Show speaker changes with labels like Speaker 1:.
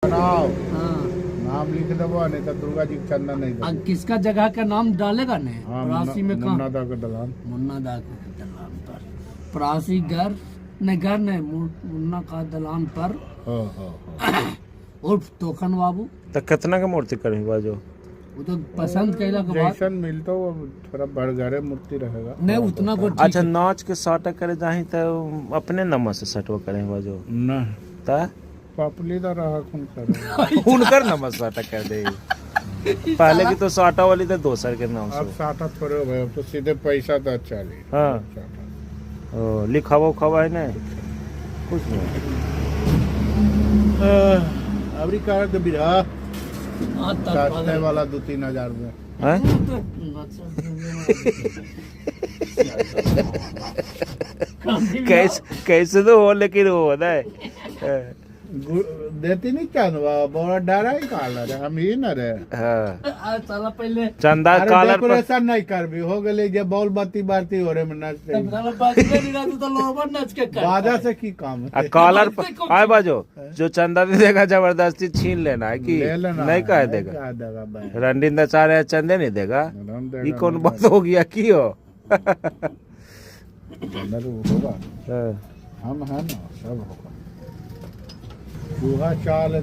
Speaker 1: बनाओ।
Speaker 2: हाँ।
Speaker 1: नाम लिख देबो, नहीं तो दुर्गा जी के चंदा नहीं
Speaker 2: आ
Speaker 1: देबो।
Speaker 2: किसका जगह का नाम डालेगा नहीं?
Speaker 1: हाँ,
Speaker 2: परासी में कहाँ?
Speaker 1: मुन्ना दा के दलान।
Speaker 2: मुन्ना दा के दलान पर परासी घर नहीं, घर नहीं, मुन्ना का दलान पर।
Speaker 1: हाँ हाँ हाँ।
Speaker 2: उर्फ तोखन बाबू।
Speaker 3: तो कितना के मूर्ति करही बाजो?
Speaker 2: वो तो पसंद कैला के बाद।
Speaker 1: जैसन मिलतो वो थोड़ा बड़गरे मूर्ति रहेगा।
Speaker 2: नहीं उतना को ठीक।
Speaker 3: अच्छा, नाच के साटा करे जाही तो अपने नंबर से सटवा करे बाजो?
Speaker 1: ना।
Speaker 3: ता
Speaker 1: पपली दा रहा कौन करे।
Speaker 3: उनकर नंबर साटा कर दे पहले की तो साटा वाली तो दोसर के नाम
Speaker 1: अब
Speaker 3: से।
Speaker 1: साटा थोड़े हो गए, अब तो सीधे पैसा तो चली।
Speaker 3: हाँ।
Speaker 1: साटा।
Speaker 3: ओ, लिखावा उखावा है ना कुछ नहीं?
Speaker 1: अबरी कर दे बिरा।
Speaker 2: हाँ, तब
Speaker 1: सस्ते वाला 2-3 हजार में।
Speaker 3: हैं?
Speaker 2: तो
Speaker 3: कैसे कैसे तो हो, लेकिन वो होता है।
Speaker 1: देती नहीं चांदवा, बड़ा डरा ही काला रे, हम ही न रे।
Speaker 3: हाँ।
Speaker 2: साला पहले
Speaker 3: चंदा
Speaker 1: अरे
Speaker 3: कालर पर
Speaker 1: डेकोरेशन नहीं कर भी हो गेले जे बॉल बत्ती बारती हो रे में नाचते।
Speaker 2: तब साला बाजते नहीं रहते तो लोगों नच के कर।
Speaker 1: बाजा से की काम
Speaker 3: आ
Speaker 1: है?
Speaker 3: कॉलर पर आए बाजो, जो चंदा दे देगा जबरदस्ती छीन लेना है कि
Speaker 1: ले लेना।
Speaker 3: नहीं कह
Speaker 1: नहीं
Speaker 3: देगा।
Speaker 1: कह देगा भाई।
Speaker 3: रंडी नचा रहे हैं, चंदे नहीं देगा।
Speaker 1: राम देगा।
Speaker 3: ये कौन
Speaker 1: नहीं।
Speaker 3: बात हो गया की हो?
Speaker 1: देगा। होगा।
Speaker 3: हाँ।
Speaker 1: हम है ना, सब होगा। चूहा चाल।